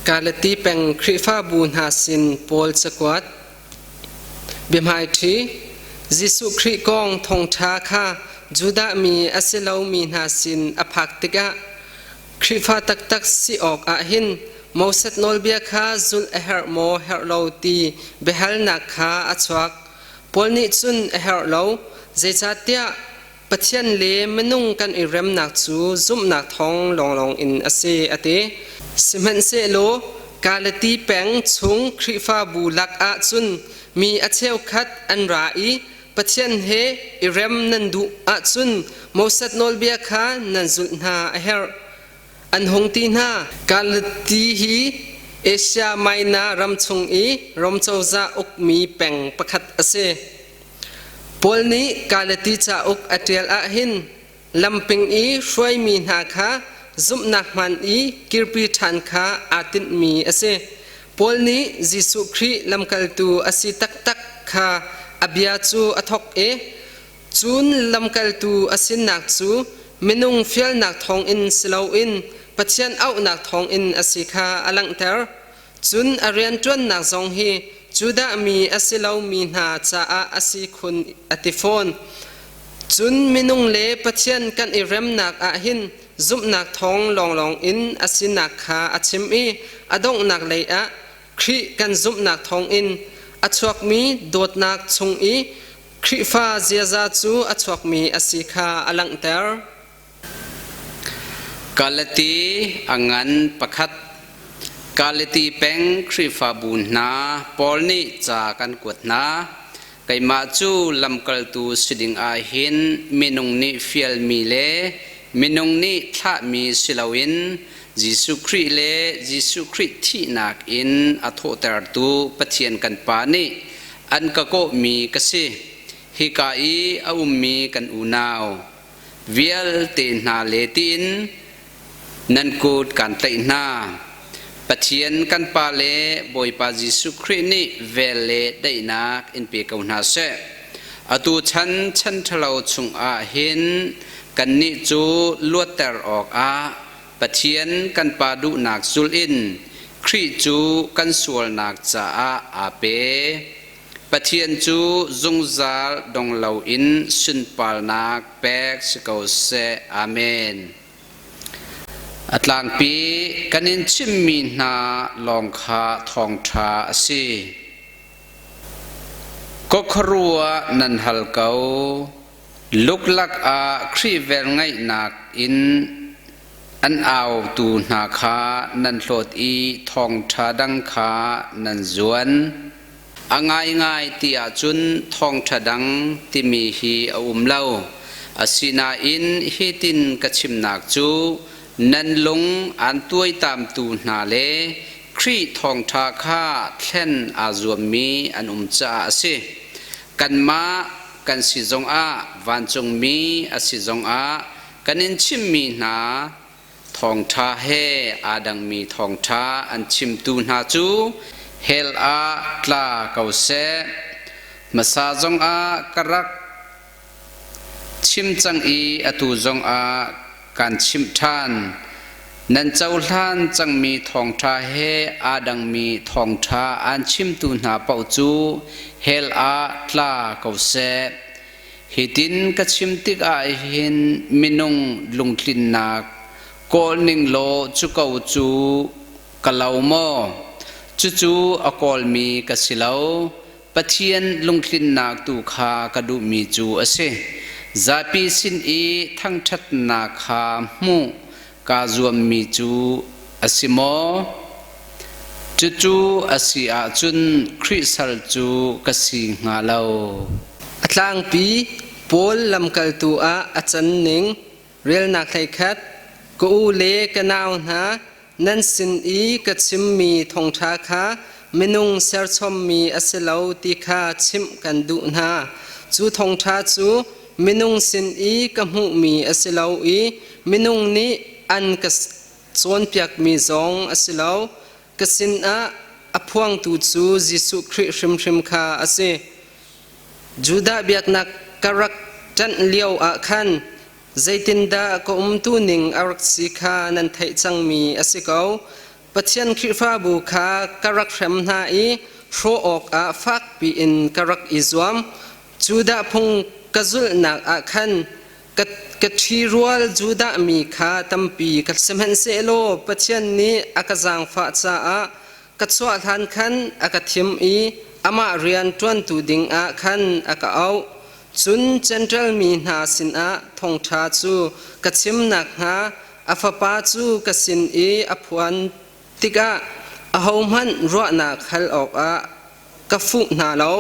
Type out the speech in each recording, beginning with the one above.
Galati peng Khrihfabu hna sin Paul cakuat. Biahmaiṭhi, Jesuh Khrih kong thawngṭha kha Judah mi a si lomi hna sin a phak tikah Khrihfa taktak si awk ah hin Moses nawlbia kha zulh a herh maw herh lo ti biahalnak kha a chuak. Paul nih cun a herh lo, zeicahtiah Pathian le minung kan i remnak cu zumhnak thawng lawnglawng in a si, a ti. Sihmanhsehlaw Galati peng chung Khrihfabu lakah cun mi a cheukhat an ra i Pathian he i rem nan duh ahcun Moses nawlbia kha nan zulh hna a herh. An hung ti hna. Galati hi Asia Minor ram chung i Rom cozah ukmi peng pakhat a si. Paul nih Galati cauk a ṭial ahhin lamping i hruaimi hna kha zumhnak hmaan i kirpi ṭhan kha aa tinhmi a si. Paul nih Jesuh Khrih lamkaltu a si taktak kha a bia cu a thawk i cun lamkaltu a sinak cu minung fialnak thawngin si loin Pathian auhnak thawngin a si kha a langhter. Cun a rianṭuannak zong hi Judah mi a si lomi hna caah a si khun a ti fawn. Cun minung le Pathian kan i remnak ah hin zumhnak thawng lawnglawng in a sinak kha a chim i a donghnak lei ah Khrih kan zumhnak thawngin a chuakmi dawtnak chung i Khrihfa ziaza cu a chuakmi a si kha a langhter. Galati a ngan pakhat. Galati peng Khrihfabu hna Paul nih ca kan kuat hna. Keimah cu lamkaltu si ding ah hin minung nih fialmi le minung nih thlahmi si loin Jesuh Khrih le Jesuh Khrih thihnak in a thawhtertu Pathian kan Pa nih an ka kawhmi ka si. Hika i a ummi kan unau vialte hna le tiin nan kut kan tlaih hna. Pathian kan Pa le Bawipa Jesuh Khrih nih vel le daihnak in pe ko hna seh. Atu chan chan ṭhalo chungah hin kannih cu luatter awkah Pathian kan Pa duhnak zulh in Khrih cu kan sualnak caah aa pe. Pathian cu zungzal dong loin sunparnak pek si ko seh. Amen. A tlangpi kan in chimmi hna lawng kha thawngṭha a si. Ka khuaruah nan hal ko. Luklak ah Khrih velngeihnak in an autu hna kha nan hlawt i thawngṭha dang kha nan zuan. A ngaingai ti ahcun thawngṭha dang timi hi a um lo. Asinain hitin ka chimnak cu nan lung aan tuaitamtu hna le Khrih thawngṭha kha thlen aa zuammi an um caah a si. Kanmah kan si zongah vancungmi a si zongah kan in chimmi hna Thawngṭha he aa dangmi thawngṭha an chimtu hna cu hell ah tla ko seh. Hmasa zongah ka rak chim cang i atu zongah kaan chimh ṭhan. Nan cohlan cangmi thawngṭha he aa dangmi thawngṭha aan chimtu hna paoh cu hell ah tla ko seh. Hitin ka chim tikah hin minung lungtlinnak kawl ning law cu ko cu ka lo maw? Cucu a kawlmi ka si lo. Pathian lungtlinnak tu kha ka duhmi cu a si. Zapi sin i thangṭhatnak kha hmuh kaa zuammi cu a si maw? Cucu a si ahcun Khrih sal cu ka si hnga lo. A tlangpi Paul lamkaltu ah a can ning relnak hleikhat ka u le ka nau hna nan sin i ka chimmi thawngṭha kha minung serchommi a si lo ti kha chimh kan duh hna. Cu thawngṭha cu minung sin i ka hmuhmi a si lo i minung nih an ka cawnpiakmi zong a si lo. Ka sinah a phuangtu cu Jesuh Khrih hrimhrim kha a si. Judah biaknak ka rak ṭanh lio ah khan zeitindah ka umtu ning a rak si kha nan theih cangmi a si ko. Pathian Khrihfabu kha ka rak hrem hna i hrawh awkah fakpi in ka rak i zuam. Judah phung ka zulhnak ah khan ka ṭhirual Judah mi kha tampi ka sihmanhsehlaw Pathian nih a ka zaangfah caah ka chuah hlan khan a ka thim i amah rian ṭuantu dingah khan a ka auh. Cun Jentail mi hna sinah thawngṭha cu ka chim nakhnga a Fapa cu ka sin i a phuan tikah ahohmanh ruahnak hal awkah ka fuh hna lo.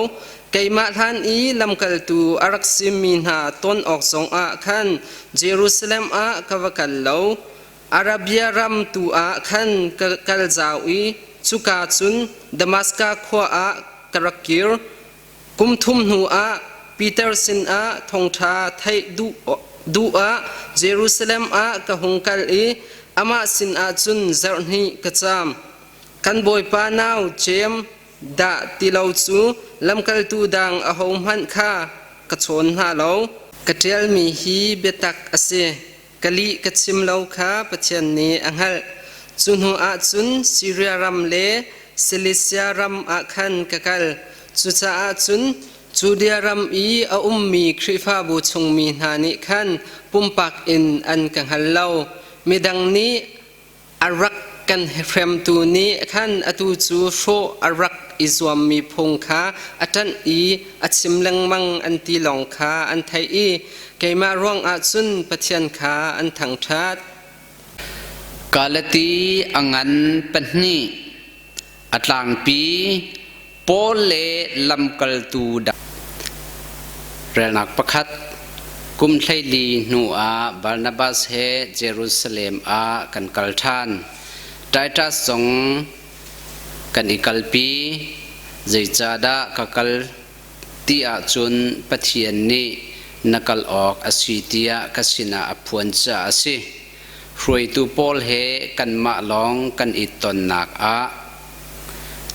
Keimah hlan i lamkaltu a rak simi hna ton awk zongah khan Jerusalem ah ka va kal lo. Arabia ram tu ah khan ka kal zau i cuka cun Damaska khua ah ka rak kir. Kum thum hnu ah Peter sinah thawngṭha theih duh ah Jerusalem ah ka hung kal i amah sinah cun zarhhnih ka caam. Kan Bawipa nau Jeim dah ti lo cu lamkaltu dang ahohmanh kha ka chawn hna lo. Ka ṭialmi hi biatak a si. Ka lih ka chim lo kha Pathian nih a hngalh. Cu hnu ah cun Siria ram le Silisia ram ah khan ka kal. Cucaah cun Judea ram i a ummi Khrihfabu chungmi hna nih khan pumpak in an ka hngal lo. Midang nih a rak kan hremtu nih khan atu cu hrawh a rak i zuammi phung kha a ṭanh i a chim lengmang an ti lawng kha an theih i keimah ruangah cun Pathian kha an thangṭhat. Galati a ngan pahnih, a tlangpi Paul le lamkaltu dang. Relnak pakhat. Kum 14 hnu ah Barnabas he Jerusalem ah kan kal ṭhan. Titus zong kan i kalpi. Zeicahdah ka kal ti ahcun Pathian nih na kal awk a si tiah ka sinah a phuan caah a si. Hruaitu pawl he kanmah lawng kan i tonnak ah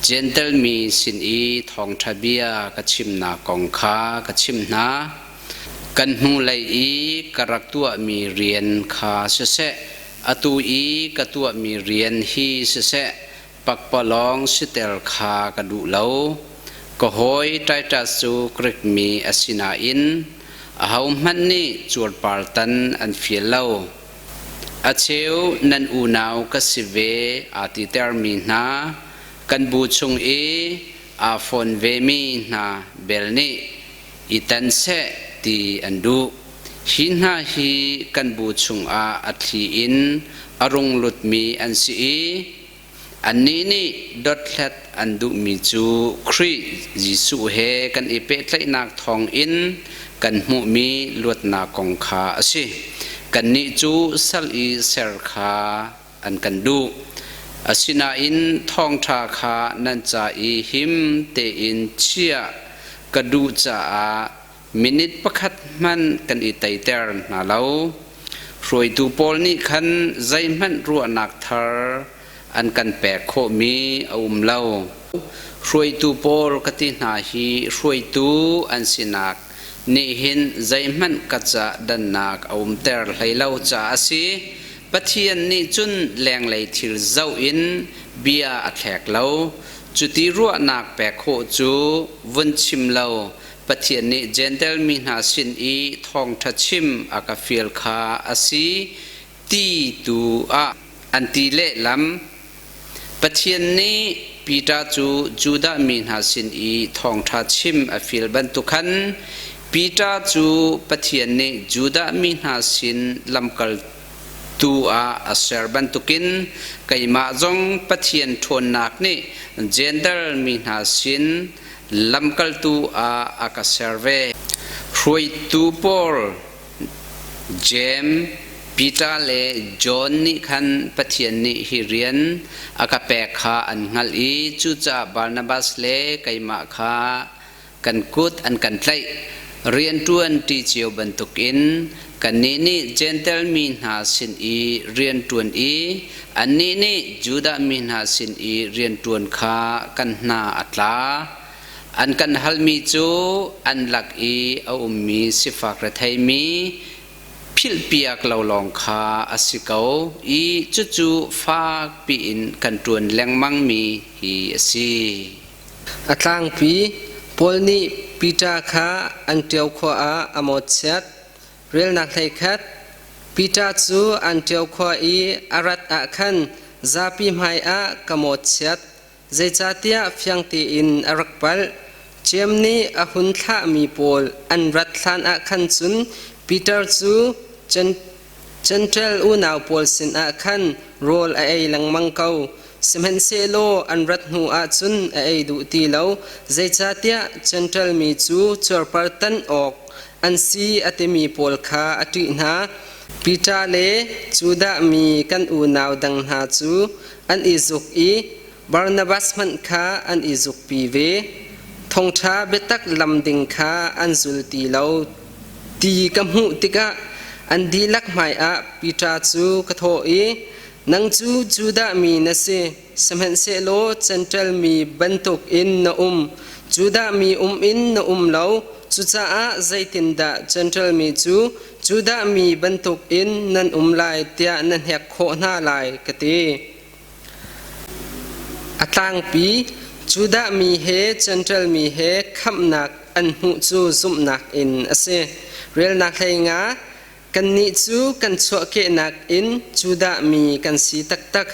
Jentail mi sin i thawngṭha bia ka chimnak kong kha ka chimh hna. Kan hnulei i ka rak tuahmi rian kha siseh, atu i ka tuahmi rian hi siseh, pakpalawng siter kha ka duh lo. Ka hawi Titus cu Grik mi a si nain ahohmanh nih cuarpartan an fial lo. A cheu nan unau ka si ve aa titermi hna, kan bu chung i aa fawn vemi hna bel nih i tan seh ti an duh. Hi hna hi kan bu chungah a thli in a rung lutmi an si i annih nih dothlat an duhmi cu Khrih Jesuh he kan i pehtlaihnak thawngin kan hmuhmi luatnak kong kha a si. Kannih cu sal i ser kha an kan duh. Asinain thawngṭha kha nan ca i him tein chiah ka duh caah minute pakhat hmanh kan i teiter hna lo. Hruaitu pawl nih khan zeihmanh ruahnak thar an kan pek khawhmi a um lo. Hruaitu pawl ka ti hna hi hruaitu an sinak nih hin zeihmanh ka ca dannak a umter hlei lo caah a si. Pathian nih cun lenglei thil zoh in bia a thlek lo. Cuti ruahnak pek khawh cu vun chim lo Pathian nih Jentail mi hna sin i thawngṭha chim a ka fial kha a si ti tu ah an ti lehlam. Pathian nih Peter cu Judah mi hna sin i thawngṭha chim a fial bantuk khan Peter cu Pathian nih Judah mi hna sin lamkaltu ah a ser bantukin keimah zong Pathian ṭhawnnak nih Jentail mi hna sin lamkaltu ah a ka ser ve. Hruaitu pawl Jeim, Peter le John nih khan Pathian nih hi rian a ka pek kha an hngalh i cucaah Barnabas le keimah kha kan kut an kan tlaih. Rianṭuan ṭi cio bantukin kannih nih Jentail mi hna sin i rianṭuan i annih nih Judah mi hna sin i rianṭuan kha kan hna a tla. An kan halmi cu an lak i a ummi sifak retheimi philhpiak lo lawng kha a si ko i cucu fak piin kan ṭuan lengmangmi hi a si. A tlangpi Paul nih Peter kha Antioch khua ah a mawhchiat. Relnak 11. Peter cu Antioch khua i a rat ah khan zapi hmaiah ka mawhchiat. Zeicahtiah fiang tein a rak palh. Jeim nih a hun thlahmi pawl an rat hlanah khan cun Peter cu Jentail unau pawl sinah khan rawl a ei lengmang ko. Sihmanhsehlaw an rat hnuah cun a ei duh ti lo, zeicahtiah Jentail mi cu cuarpar tan awk an si a timi pawl kha a ṭih hna. Peter le Judah mi kan unau dang hna cu an i zuk i Barnabas hmanh kha an i zukpi ve. Thawngṭha biatak lam ding kha an zul ti lo ti ka hmuh tikah an dihlak hmaiah Peter cu ka thawh i, Nang cu Judah mi na si, sihmanhsehlaw Jentail mi bantukin na um. Judah mi um in na um lo, cucaah zeitindah Jentail mi cu Judah mi bantukin nan um lai tiah na hnek khawh hna lai, ka ti. A tlangpi Judah mi he Jentail mi he khamhnak an hmuh cu zumhnak in a si. Relnak 15. Kannih cu kan chuahkehnak in Judah mi kan si taktak.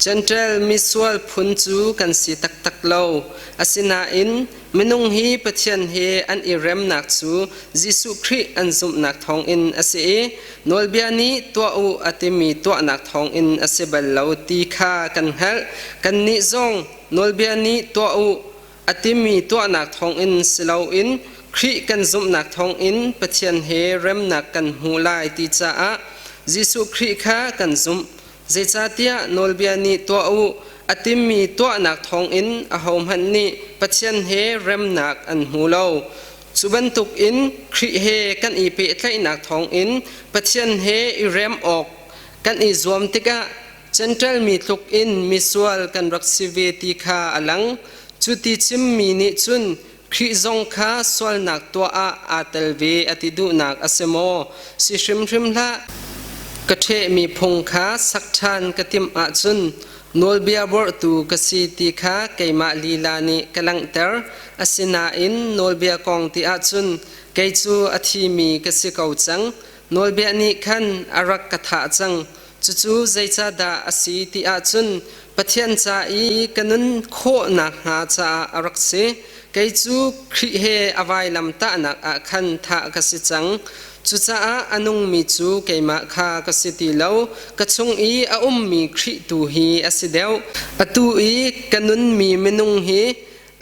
Jentail misual phun cu kan si taktak lo. Asinain minung hi Pathian he an i remnak cu Jesuh Khrih an zumhnak thawngin a si i nawlbia nih tuah u a timi tuahnak thawngin a si bal lo ti kha kan hngalh. Kannih zong nawlbia nih tuah u a timi tuahnak thawngin si loin Khrih kan zumhnak thawngin Pathian he remnak kan hmu lai ti caah Jesuh Khrih kha kan zumh. Zeicahtiah nawlbia nih tuah u a timi tuahnak thawngin ahohmanh nih Pathian he remnak an hmu lo. Cu bantukin Khrih he kan i pehtlaihnak thawngin Pathian he i rem awk kan i zuam tikah Jentail mi tluk in misual kan rak si ve ti kha a lang. Cu ti chimmi nih cun Khrih zong kha sualnak tuah ah aa tel ve a ti duhnak a si maw? Si hrimhrim hlah. Ka ṭhehmi phung kha sak ṭhan ka timh ahcun nawlbia borhtu ka si ti kha keimah lila nih ka langhter. Asinain nawlbia kong ti ahcun kei cu a thimi ka si ko cang. Nawlbia nih khan a rak ka thah cang. Cucu zeicahdah a si ti ahcun Pathian ca i ka nun khawh nakhnga caah a rak si. Kei cu Khrih he a vailam tahnak ah khan thah ka si cang. Cucaah a nungmi cu keimah kha ka si ti lo, ka chung i a ummi Khrih tu hi a si deuh. Atu i ka nunmi minung hi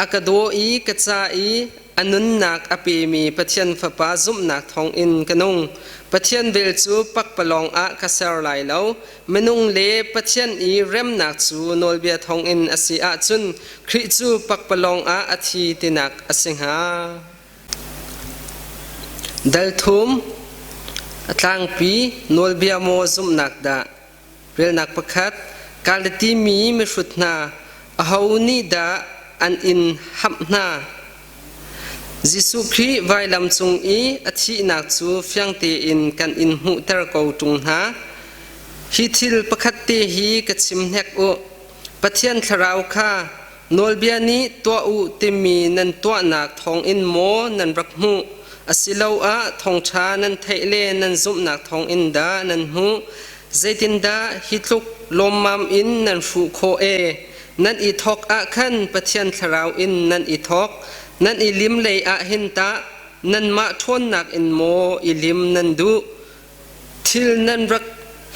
a ka daw i ka ca i a nunnak a pemi Pathian Fapa zumhnak thawngin ka nung. Pathian vel cu pakpalawng ah ka ser lai lo. Minung le Pathian i remnak cu nawlbia thawngin a si ahcun Khrih cu pakpalawng ah a thi tinak a si hnga. Dal thum a tlangpi nawlbia maw zumhnak dah? Relnak pakhat Galati mi mihrut hna, aho nih dah an in hamh hna? Jesuh Khrih vailam cung i a thihnak cu fiang tein kan in hmuhter ko ṭung hna. Hi thil pakhat te hi ka chim hnek u. Pathian Thlarau kha nawlbia nih tuah u timi nan tuahnak thawngin maw nan rak hmuh? Asiloah thawngṭha nan theih le nan zumhnak thawngin dah nan hmuh? Zeitindah hi tluk lawmmam in nan hruh khawh ee? Nan i thawk ah khan Pathian Thlarau in nan i thawk. Nan i lim lei ah hin tah nanmah ṭhawnnak in maw i lim nan duh? Thil nan rak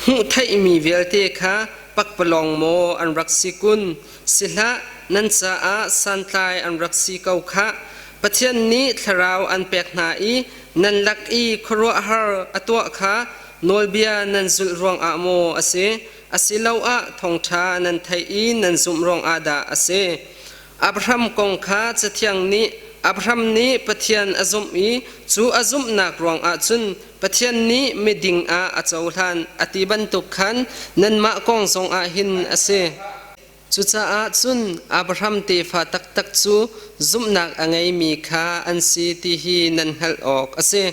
hmuh theihmi vialte kha pakpalawng maw an rak si kun? Si hlah, nan caah santlai an rak si ko khah. Pathian nih thlarau an pek hna i nan lak i khuaruahhar a tuah kha nawlbia nan zulh ruangah maw a si, asiloah thawngṭha nan theih i nan zumh ruangah dah a si? Abraham kong kha Cathiang nih Abraham nih Pathian a zumh i cu a zumhnak ruangah cun Pathian nih miding ah a cohlan a ti bantuk khan nanmah kong zongah hin a si. Cucaah cun Abraham tefa taktak cu zumhnak a ngeimi kha an si ti hi nan hngalh awk a si.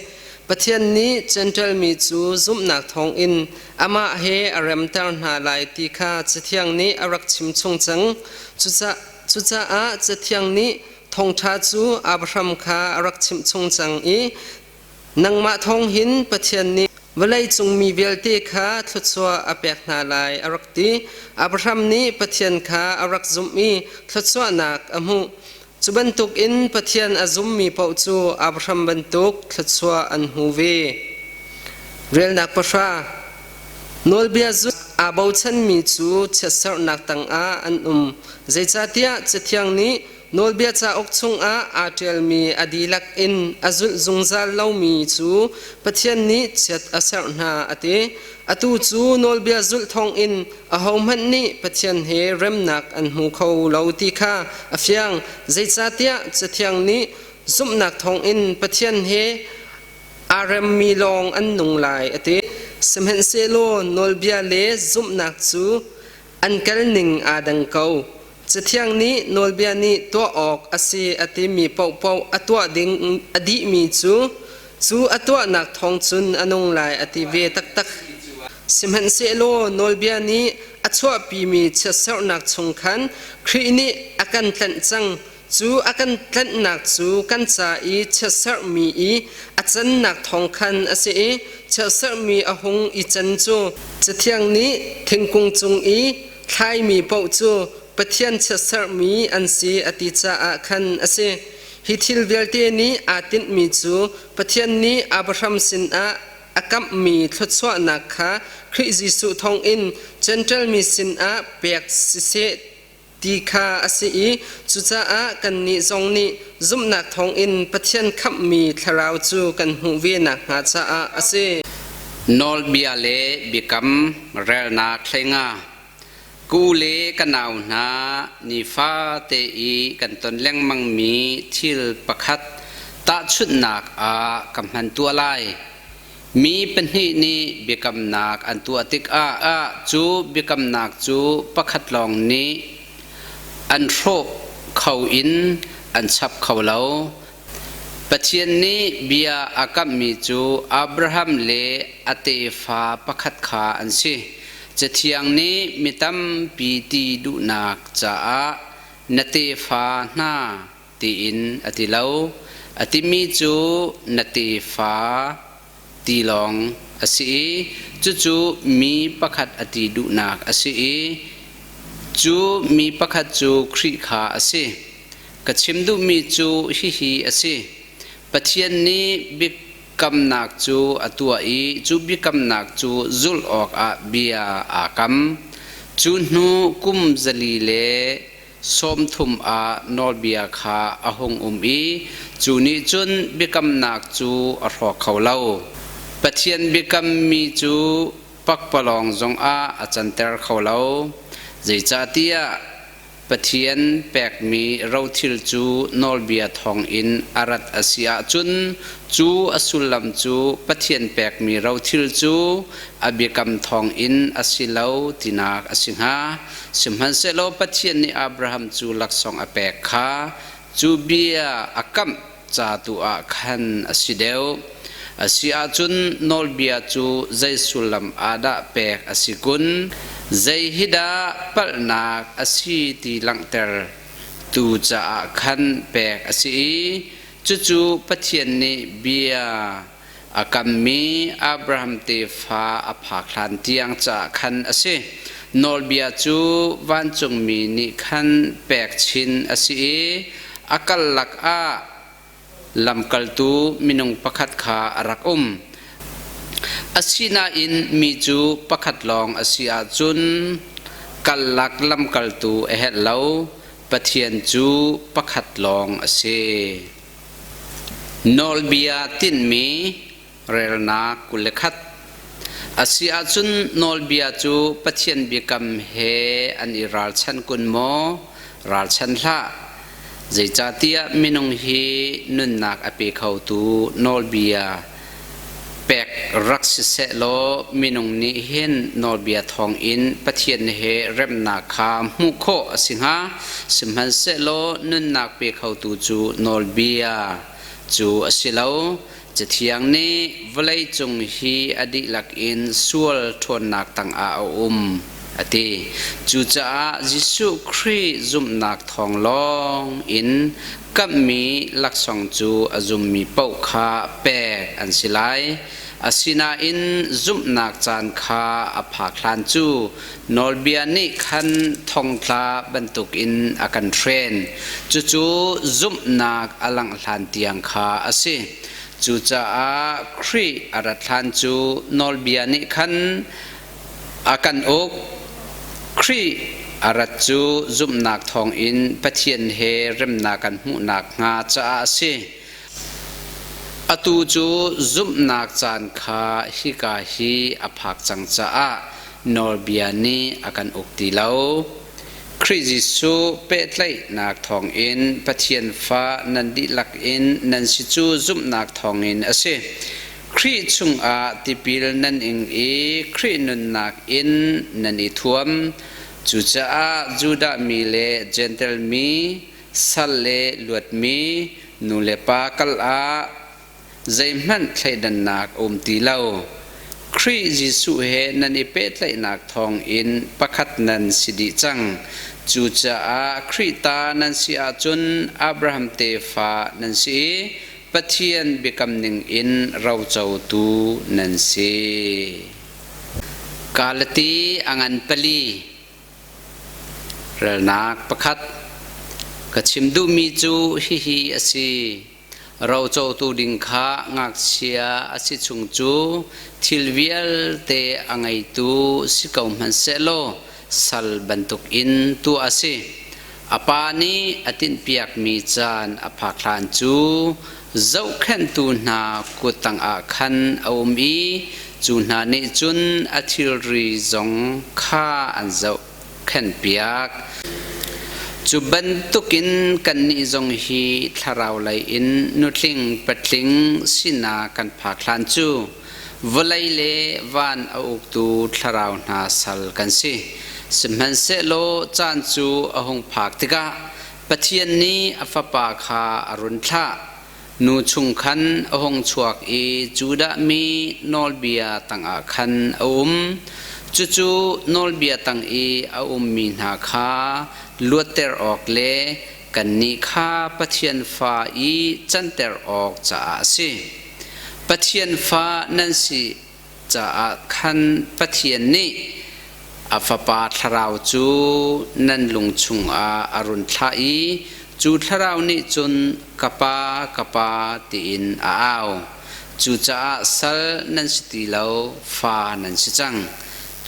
Pathian nih Jentail mi cu zumhnak thawngin amah he a remter hna lai ti kha Cathiang nih a rak chimchung cang. Cucaah Cathiang nih thawngṭha cu Abraham kha a rak chimhchung cang i nangmah thawng hin Pathian nih vawleicung mi vialte kha thluachuah a pek hna lai a rak ti. Abraham nih Pathian kha a rak zumh i thluachuahnak a hmuh. Cu bantukin Pathian a zummi paoh cu Abraham bantuk thluachuah an hmu ve. Relnak pahra. Nawlbia zulh aa bochanmi cu chiatserhnak tangah an um. Zeicahtiah Cathiang nih Nawlbia cauk chungah aa ṭialmi a dihlak in a zulh zungzal lomi cu Pathian nih chiat a serh hna a ti. Atu cu nawlbia zulh thawngin ahohmanh nih Pathian he remnak an hmu kho lo ti kha a fiang. Zeicahtiah Cathiang nih zumhnak thawngin Pathian he aa remmi lawng an nung lai a ti. Sihmanhsehlaw nawlbia le zumhnak cu an kalning aa dang ko. Cathiang nih nawlbia nih tuah awk a si a timi paohpaoh a tuah ding a dihmi cu cu a tuahnak thawng cun a nung lai a ti ve taktak. Sihmanhsehlaw nawlbia nih a chuahpimi chiatserhnak chung khan Khrih nih a kan tlanh cang. Cu a kan tlanhnak cu kan ca i chiatserhmi i a cannak thawng khan a si i chiatserhmi a hung i can cu Cathiang nih thingkung cung i thlaimi paoh cu Pathian chiatserhmi an si a ti caah khan a si. Hi thil vialte nih aa tinhmi cu Pathian nih Abraham sinah a kamhmi thluachuahnak kha Khrih Jesuh thawngin Jentail mi sinah pek siseh ti kha a si i cucaah kannih zong nih zumhnak thawngin Pathian khamhmi thlarau cu kan hmuh ve nakhnga caah a si. Nawlbia le biakam relnak hleinga Ku le ka nau hna nifate i kan ton lengmangmi thil pakhat tahchunhnak ah ka hman tuah lai. Mi pahnih nih biakamnak an tuah tikah cu biakamnak cu pakhat lawng nih an hrawh kho in an chap kho lo. Pathian nih bia a kamhmi cu Abraham le a tefa pakhat kha an si. Cathiang nih mi tampi ti duhnak caah na tefa hna tiin a ti lo. A timi cu na tefa ti lawng a si i cucu mi pakhat a ti duhnak a si i cu mi pakhat cu Khrih kha a si. Ka chim duhmi cu hihi a si. Pathian nih biakamnak cu a tuah i cu biakamnak cu zulh awkah bia aa kam. Cu hnu kum 400 le 30 ah nawlbia kha a hung um i cu nih cun biakamnak cu a hrawk kho lo. Pathian biakammi cu pakpalawng zongah a canter kho lo. Zeicahtiah Pathian pekmi rothil cu nawlbia thawngin a rat a si ahcun cu a sullam cu Pathian pekmi rothil cu a biakam thawngin a si lo tinak a si hnga. Sihmanhsehlaw Pathian nih Abraham cu laksawng a pek kha cu bia a kamh ca tu ah khan a si deuh. A si ahcun nawlbia cu zei sullam ah dah pek a si kun? Zei hi dah palhnak a si ti langhter tu caah khan pek a si i cucu Pathian nih bia a kammi Abraham tefa a phak hlan tiang caah khan a si. Nawlbia cu vancungmi nih khan pek chin a si i a kal lakah lamkaltu minung pakhat kha a rak um. Asinain mi cu pakhat lawng a si ahcun kal lak lamkaltu a herh lo, Pathian cu pakhat lawng a si. Nawlbia tinhmi relnak 21. A si ahcun nawlbia cu Pathian biakam he an i ralchan kun maw? Ralchan hlah. Zeicahtiah minung hi nunnak a pe khotu nawlbia pek rak siseh law minung nih hin nawlbia thawngin Pathian he remnak kha hmuh khawh a si hnga. Sihmanhsehlaw nunnak pe khotu cu nawlbia cu a si lo. Cathiang nih vawleicung hi a dihlak in sual ṭhawnnak tangah a um a ti. Cucaah Jesuh Khrih zumhnak thawng lawng in kamhmi laksawng cu a zummi paoh kha pek an si lai. Asinain zumhnak caan kha a phak hlan cu nawlbia nih khan thongtla bantukin a kan hren. Cucu zumhnak a langh hlan tiang kha a si. Cucaah Khrih a rat hlan cu nawlbia nih khan a kan uk. Khrih a rat cu zumhnak thawngin Pathian he remnak kan hmuh nakhnga caah a si. Atu cu zumhnak caan kha hika hi a phak cang caah nawlbia nih a kan uk ti lo. Khrih Jesuh pehtlaihnak thawngin Pathian fa nan dihlak in nan si cu zumhnak thawngin a si. Khrih chungah tipil nan ing i Khrih nunnak in nan i thuam. Cucaah Judah mi le Jentail mi, sal le luatmi nu le pa kal ah zeihmanh thleidannak a um ti lo. Khrih Jesuh he nan i pehtlaihnak thawngin pakhat nan si dih cang. Cucaah Khrih ta nan si ahcun Abraham tefa nan si i Pathian biakam ningin rocotu nan si. Galati a ngan pali. Relnak pakhat. Ka chim duhmi cu hihi a si. Rocotu ding kha ngakchia a si chung cu thil vialte a ngeitu si ko hmanhsehlaw sal bantukin tuah a si. A pa nih a tinhpiakmi caan a phak hlan cu zohkhenhtu hna kut tangah khan a um i cu hna nih cun a thilri zong kha an zohkhenhpiak. Cu bantukin kannih zong hi thlarau lei in nutling patling sinak kan phak hlan cu vawlei le van a uktu thlarau hna sal kan si. Sihmanhsehlaw caan cu a hung phak tikah Pathian nih a Fapa kha a run thlah. Nu chung khan a hung chuak i Judah mi nawlbia tangah khan a um. Cucu nawlbia tang i a ummi hna kha luatter awk le kannih kha Pathian fa i canter awk caah a si. Pathian fa nan si caah khan Pathian nih a Fapa Thlarau cu nan lung chungah a run thlah i cu Thlarau nih cun ka Pa, ka Pa tiin a au. Cucaah sal nan si ti lo, fa nan si cang.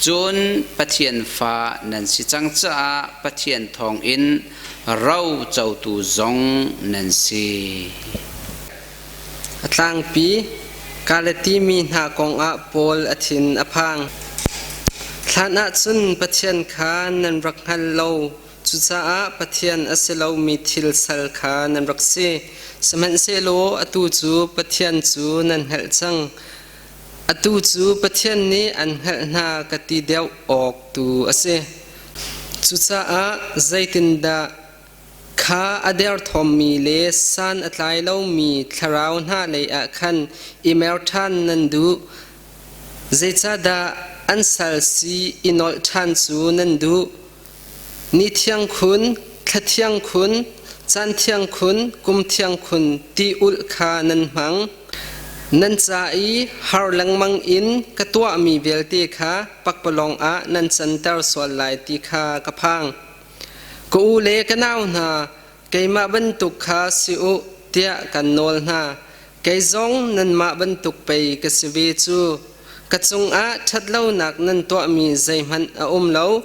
Cun Pathian fa nan si cang caah Pathian thawngin ro cotu zong nan si. A tlangpi Galati mi hna kongah Paul a thin a phang. Hlan ahcun Pathian kha nan rak hngal lo, cucaah Pathian a si lomi thil sal kha nan rak si. Sihmanhsehlaw atu cu Pathian cu nan hngalh cang. Atu cu Pathian nih an hngalh hna ka ti deuh awk tu a si. Cucaah zeitindah Kha a derthawmmi le san a tlai lomi thlarau hna leiah khan i mer ṭhan nan duh. Zeicahdah an sal si i nolh ṭhan cu nan duh? Ni thiang khun, thla thiang khun, caan thiang khun, kum thiang khun ti ulh kha nan hmang. Nan ca i har lengmang in ka tuahmi vialte kha pakpalawng ah nan canter sual lai ti kha ka phang. Ka u le ka nau hna, keimah bantuk kha si u tiah kan nawl hna. Kei zong nanmah bantuk pei ka si ve cu. Ka cungah ṭhatlonak nan tuahmi zeihmanh a um lo.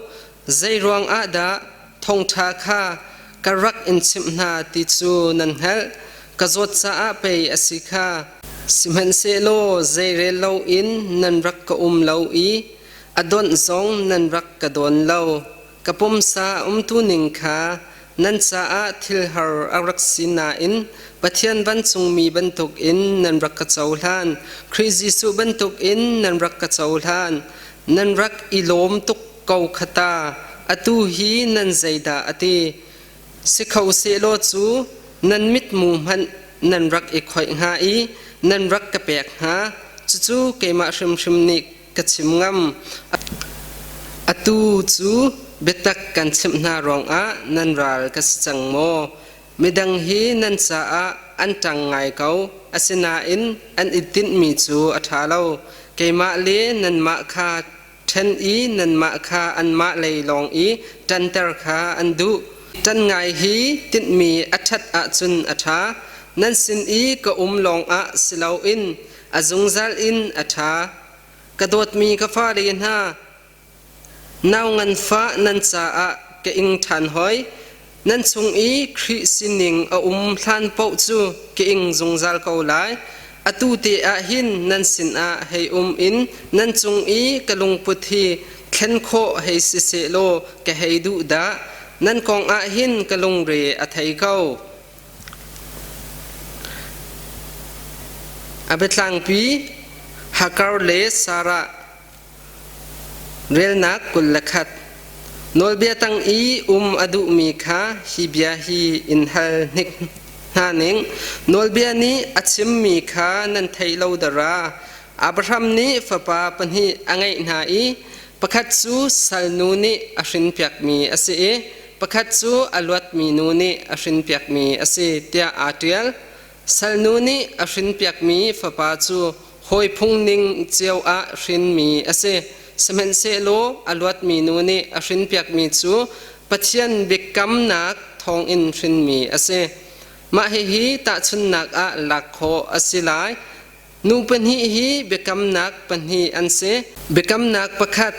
Zei ruangah dah thawngṭha kha ka rak in chimh hna ti cu nan hngalh. Ka zawt caah pei a si kha. Sihmanhsehlaw zeirel loin nan rak ka um lo i a donh zong nan rak ka dawn lo. Ka pumsa umtuning kha nan caah thil har a rak si nain Pathian vancungmi bantukin nan rak ka cohlan. Khrih Jesuh bantukin nan rak ka cohlan. Nan rak i lawm tuk ko kha ta. Atu hi nan zeidah a ti? Si kho sehlaw cu nan mitmu hmanh nan rak i khoih hnga i nan rak ka pek hnga. Cucu keimah hrimhrim nih ka chim ngam. Atu cu biatak kan chimh hna ruangah nan ral ka si cang maw? Midang hi nan caah an ṭang ngai ko, asinain an i tinhmi cu a ṭha lo. Keimah le nanmah kha ṭhen i nanmah kha anmah lei lawng i ṭanter kha an duh. Ṭan ngai hi tinhmi a ṭhat ahcun a ṭha. Nan sin i ka um lawngah si loin a zungzal in a ṭha. Ka dawtmi ka fale hna, nau nganfah nan caah ka ing ṭhan hoi. Nan chung i Khrih sining a um hlan paoh cu ka ing zungzal ko lai. Atu te ah hin nan sinah hei um in nan cung i ka lungput hi thlen khawh hei si sehlaw ka hei duh dah. Nan kong ah hin ka lungre a thei ko. A biatlangpi Hagar le Sarah Relnak 21. Nawlbia tang i um a duhmi kha hi bia hi in hal hnik hna ning. Nawlbia nih a chimmi kha nan theih lo dara. Abraham nih fapa pahnih a ngeih hna i pakhat cu salnu nih a hrinpiakmi a si i pakhat cu a luatmi nu nih a hrinpiakmi a si tiah aa ṭial. Salnu nih a hrinpiakmi fapa cu hawi phung ning cio ah hrinmi a si. Sihmanhsehlaw a luatmi nu nih a hrinpiakmi cu Pathian biakamnak thawngin hrinmi a si. Mah hihi tahchunhnak ah lak khawh a si lai. Nu pahnih hi biakamnak pahnih an si. Biakamnak pakhat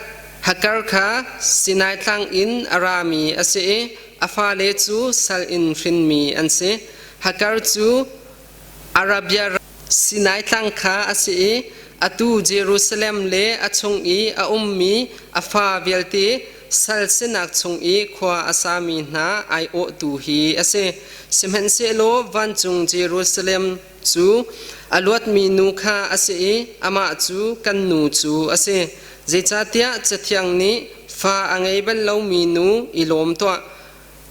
Hagar kha Sinai tlang in a rami a si i a fale cu sal in hrinmi an si. Hagar cu Arabia Sinai tlang kha a si i atu Jerusalem le a chung i a ummi a fa vialte sal sinak chung i khua a sami hna aiawhtu hi a si. Sihmanhsehlaw vancung Jerusalem cu a luatmi nu kha a si i amah cu kan nu cu a si. Zeicahtiah Cathiang nih fa a ngei bal lomi nu i lawm tuah,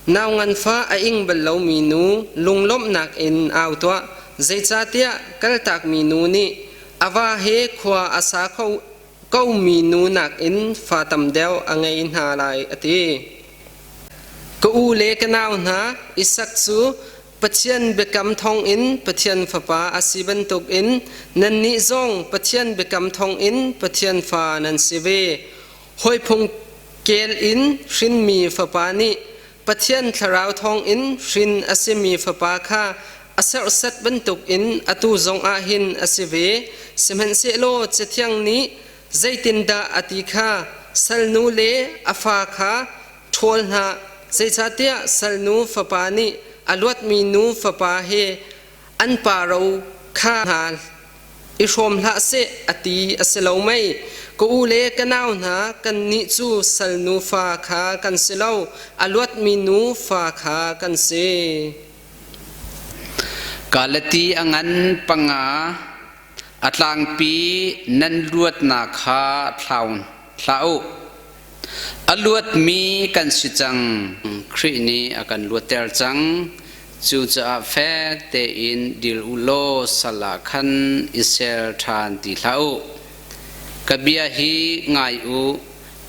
Nau nganfah a ing bal lomi nu lunglawmhnak in au tuah, zeicahtiah kaltakmi nu nih a va he khua a sa kho komi nu nakin fa tam deuh a ngei hna lai, a ti. Ka u le ka nau hna, Isak cu Pathian biakam thawngin Pathian fapa a si bantukin nannih zong Pathian biakam thawngin Pathian fa nan si ve. Hawiphung kel in hrinmi fapa nih Pathian thlarau thawngin hrin a simi fapa kha a serhsat bantukin atu zongah hin a si ve. Sihmanhsehlaw Cathiang nih zeitindah a ti kha salnu le a fa kha ṭhawl hna, zeicahtiah salnu fapa nih a luatmi nu fapa he an pa ro kha hna i hrawm hlah seh a ti a si lo mei? Ka u le ka nau hna, kannih cu salnu fa kha kan si lo, a luatmi nu fa kha kan si. Galati a ngan panga a tlangpi nan luatnak kha thlau hlah u. A luatmi kan si cang. Khrih nih a kan luatter cang. Cucaah fek tein dil u law sal ah khan i ser ṭhan ti hlah u. Ka bia hi ngai u,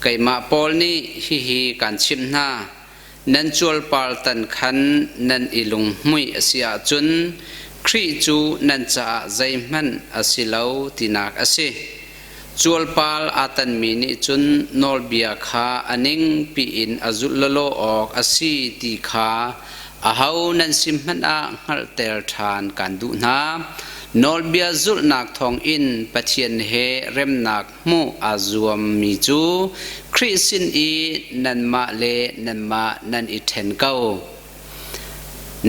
keimah Paul nih hihi kaan chimh hna. Nan cualpar tan khan nan i lunghmuih a si ahcun Khrih cu nan caah zeihmanh a si lo tinak a si. Cualpal aa tanmi nih cun nawlbia kha a ning piin a zulh lawlaw awk a si ti kha aho nan si hmanh ah hngalhter ṭhan kaan duh hna. Nawlbia zulhnak thawngin Pathian he remnak hmuh aa zuammi cu Khrih sin i nanmah le nanmah nan i ṭhen ko.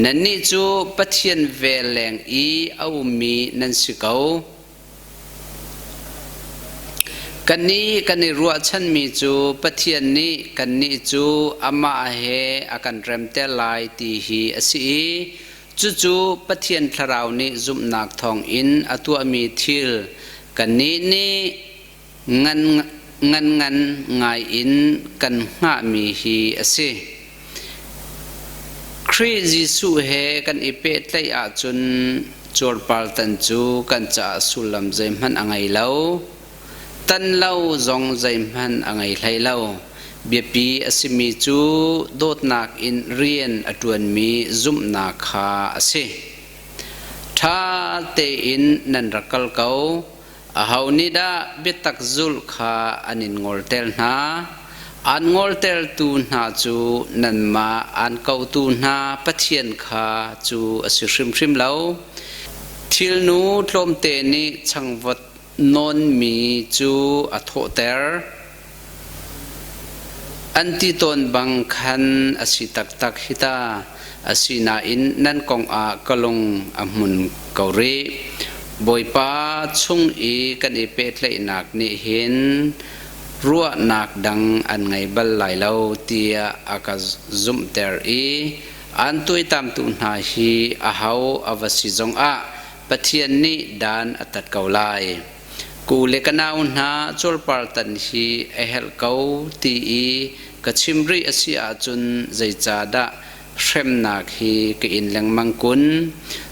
Nannih cu Pathian vel leng i a ummi nan si ko. Kannih kan i ruahchanmi cu Pathian nih kannih cu amah he a kan remter lai ti hi a si i cucu Pathian Thlarau nih zumhnak thawngin a tuahmi thil kannih nih ngan ngan ngan ngai in kan hngahmi hi a si. Khrih Jesuh he kan i pehtlaih ahcun Cuarpar tan cu kan caah sullam zeihmanh a ngei lo. Tan lo zong zeihmanh a ngei hlei lo. Biapi a simi cu dawtnak in rian a ṭuanmi zumhnak kha a si. Ṭha tein nan rak kal ko. Aho nih dah biatak zulh kha an in ngolter hna? Aan ngoltertu hna cu nanmah aan kotu hna Pathian kha cu a si hrimhrim lo. Thilnu tlawmte nih changvut nawnmi cu a thawhter. An ti tawn bang khan a si taktak hi ta. Asinain nan kong ah ka lung a hmun ko rih. Bawipa chung i kan i pehtlaihnak nih hin ruahnak dang an ngei bal lai lo tiah a ka zumhter i aan tuaitamtu hna hi aho a va si zongah Pathian nih dan a tat ko lai. Ku le ka nau hna cuarpar tan hi a herh ko ti i ka chim rih a si ahcun zeicahdah hremnak hi ka in lengmang kun?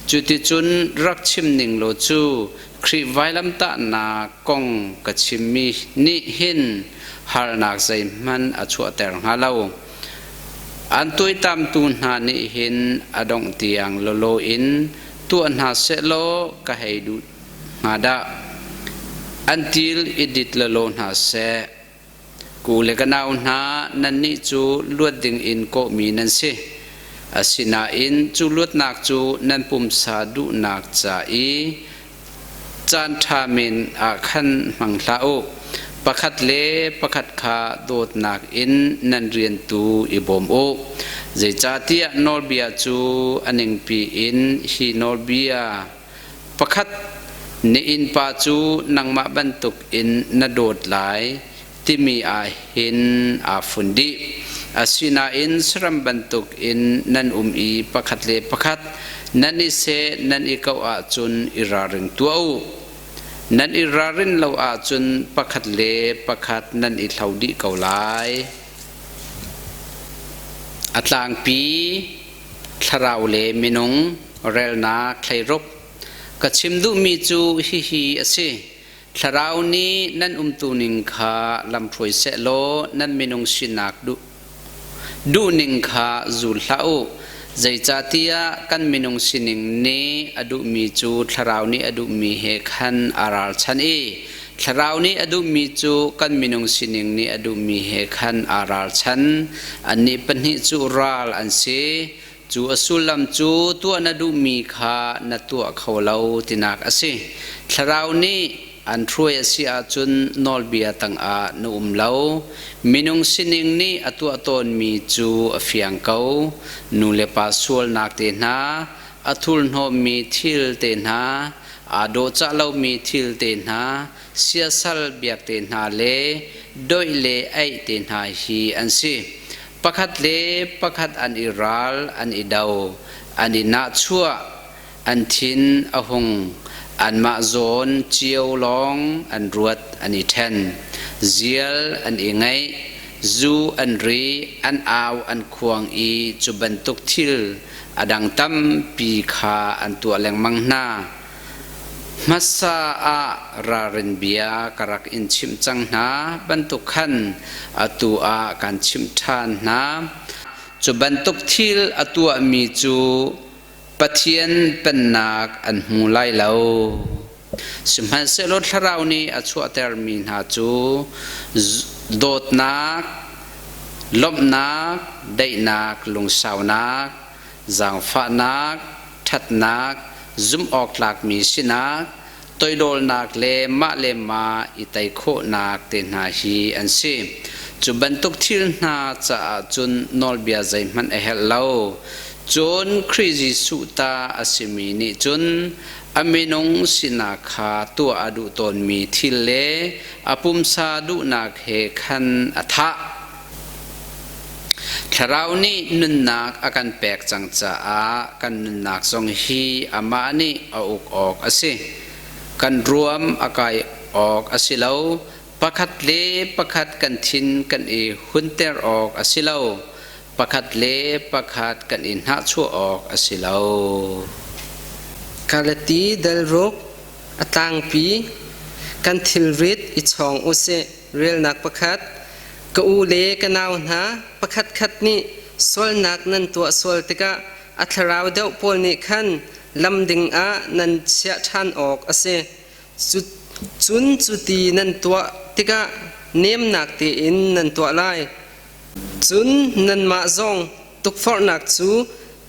Cuticun rak chim ning law cu Khrih vailamtahnak kong ka chimmi nih hin harnak zeihmanh a chuahter hnga lo. An tuaitamtu hna nih hin a dongh tiang lawlaw in tuah hna sehlaw ka hei duh hnga dah. An til i dit lawlaw hna seh. Ku le ka nau hna, nannih cu luat dingin kawhmi nan si. Asinain cu luatnak cu nan pumsa duhnak ca i caanṭha men ah khan hmang hlah u. Pakhat le pakhat kha dawtnak in nan rian tu i bawm u. Zeicahtiah nawlbia cu a ningpi in hi nawlbia Pakhat na innpa cu nangmah bantuk in na dawt lai timi ah hin aa fun dih. Asinain saram bantuk in nan um i pakhat le pakhat nan i seh nan i koh ahcun i ralring tuah u. Nan i ralrin lo ahcun pakhat le pakhat nan i hlo dih ko lai. A tlangpi thlarau le minung relnak thleiruk. Ka chim duhmi cu hihi a si. Thlarau nih nan umtuning kha lamhruai sehlaw nan minung sinak duhning kha zul hlah u. Zeicahtiah kan minung sining nih a duhmi cu thlarau nih a duhmi he khan a ralchan i thlarau nih a duhmi cu kan minung sining nih a duhmi he khan aa ralchan. Annih pahnih cu ral an si. Cu a sullam cu tuah na duhmi kha na tuah kho lo tinak a si. Thlarau nih an hruai a si ahcun nawlbia tangah na um lo. Minung sining nih a tuah tawnmi cu a fiang ko. Nu le pa sualnak te hna, a thurhnawmmi thil te hna, aa dawhcah lomi thil te hna, siasal biak te hna le doih le aih te hna hi an si. Pakhat le pakhat an i ral, an i do, an i nahchuah, an thin a hung, anmah zawn cio lawng an ruat, an i ṭhen. Zial an i ngaih, zu an ri, an au an khuang i cu bantuk thil a dang tampi kha an tuah lengmang hna. Hmasa ah ralrin bia ka rak in chimh cang hna bantuk khan atu ah kaan chimh ṭhan hna. Cu bantuk thil a tuahmi cu Pathian Pennak an hmu lai lo. Sihmanhsehlaw Thlarau nih a chuahtermi hna cu dawtnak, lawmhnak, daihnak, lungsaunak, zaangfahnak, ṭhatnak, zumhawktlakmi sinak, toidawlnak le mah le mah i tei khawhnak te hna hi an si. Cu bantuk thil hna caah cun nawlbia zeihmanh a herh lo. Cun Khrih Jesuh ta a simi nih cun a minung sinak kha tuah a duh tawnmi thil le a pumsa duhnak he khan a thah. Thlarau nih nunnak a kan pek cang caah kan nunnak zong hi amah nih a uk awk a si. Kan ruam a kai awk a si lo. Pakhat le pakhat kan thin kan i hunter awk a si lo. Pakhat le pakhat kan i hnahchuah awk a si lo. Galati dal ruk a tlangpi kan thilrit i chawng usih. Relnak pakhat. Ka u le ka nau hna, pakhatkhat nih sualnak nan tuah sual tikah a thlarau deuh pawl nih khan lam ding ah nan chiah ṭhan awk a si. Cun cuti nan tuah tikah nemnak tein nan tuah lai. Cun nanmah zong tukforhnak cu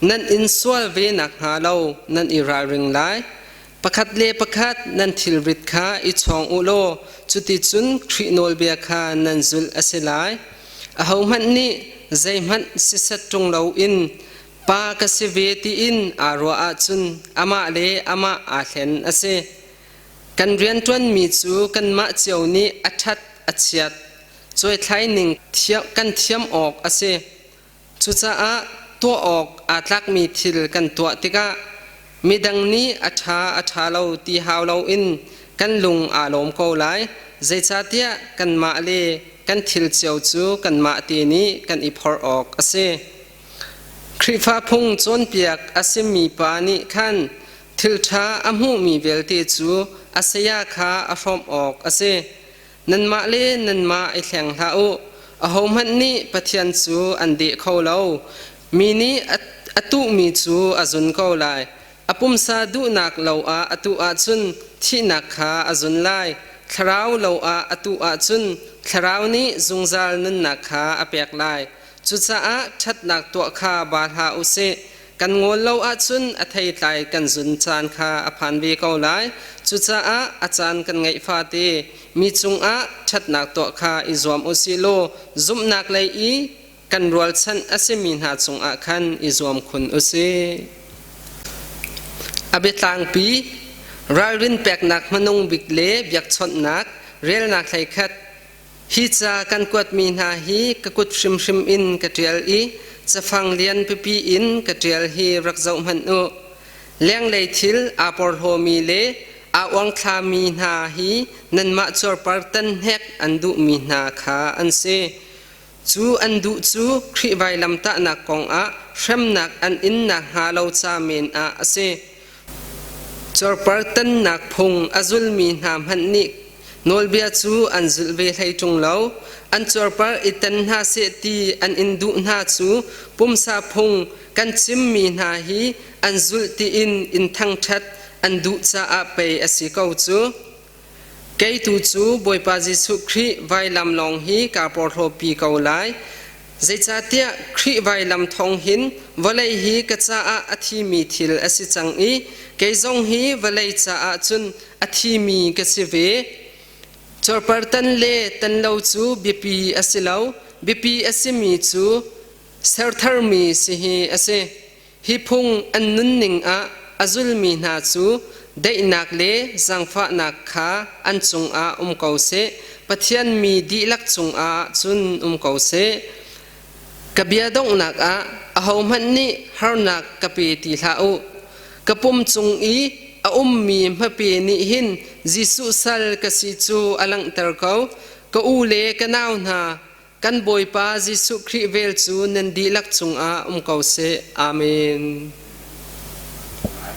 nan in sual ve nakhnga lo nan i ralring lai. Pakhat le pakhat nan thilrit kha i chawng u law cuticun Khrih nawlbia kha nan zulh a si lai. Ahohmanh nih zeihmanh sisat ṭung loin pa ka si ve tiin aa ruah ahcun amah le amah aa hlen a si. Kan rianṭuanmi cu kanmah cio nih a ṭhat a chiat cuaithlai ning kan thiam awk a si. Cucaah tuah awk aa tlakmi thil kan tuah tikah midang nih a ṭha a ṭha lo ti hau loin kan lung aa lawm ko lai. Zeicahtiah kanmah le kan thil cio cu kanmah te nih kan i phorh awk a si. Khrihfa phung cawnpiak a simi pa nih khan thilṭha a hmuhmi vialte cu a saya kha a hrawmh awk a si. Nanmah le nanmah i hleng hlah u. Ahohmanh nih Pathian cu an deh kho lo. Mi nih a tuhmi cu a zun ko lai. A pumsa duhnak lo ah a tuh ahcun thihnak kha a zun lai. Thlarau lo ah a tuh ahcun Thlarau nih zungzal nunnak kha a pek lai. Cucaah ṭhatnak tuah kha ba hlah u sih. Kan ngawl lo ahcun a theitlai kan zun caan kha a phan ve ko lai. Cucaah a caan kan ngeih fate mi cungah ṭhatnak tuah kha i zuam u sih law zumhnak lei i kan rualchanh a simi hna cungah khan i zuam khun u sih. A biatlangpi ralrin peknak hmanung bik le biakchawnhnak relnak hleikhat. Hi ca kan kuatmi hna hi ka kut hrimhrim in ka ṭial i cafang lian pipi in ka ṭial hi rak zoh hmanh u. Lenglei thil aa porhlawmi le aa uangthlami hna hi nanmah cuarpar tan hnek an duhmi hna kha an si. Cu an duh cu Khrih vailamtahnak kongah hremnak an in nakhnga lo ca men ah a si. Cuarpar tannak phung a zulmi hna hmanh nih nawlbia cu an zulh ve hlei ṭung lo. An cuarpar i tan hna seh ti an in duh hna cu pumsa phung kan chimmi hna hi an zulh tiin in thangṭhat an duh caah pei a si ko cu. Kei tu cu Bawipa Jesuh Khrih vailam lawng hi kaa porhlawpi ko lai. Zeicahtiah Khrih vailam thawng hin vawlei hi ka caah a thimi thil a si cang i kei zong hi vawlei caah cun a thimi ka si ve. Cuarpar tan le tan lo cu biapi a si lo, biapi a simi cu sertharmi si hi a si. Hi phung an nunning ah a zulmi hna cu daihnak le zaangfahnak kha an cungah um ko seh, Pathian mi dihlak cungah cun um ko seh. Ka bia donghnak ah ahohmanh nih harnak ka pe ti hlah u. Ka pum cung i a ummi hmape nih hin Jesuh sal ka si cu a langhter ko. Ka u le ka nau hna, Kan Bawipa Jesuh Khrih vel cu nan dihlak cungah um ko seh. Amen.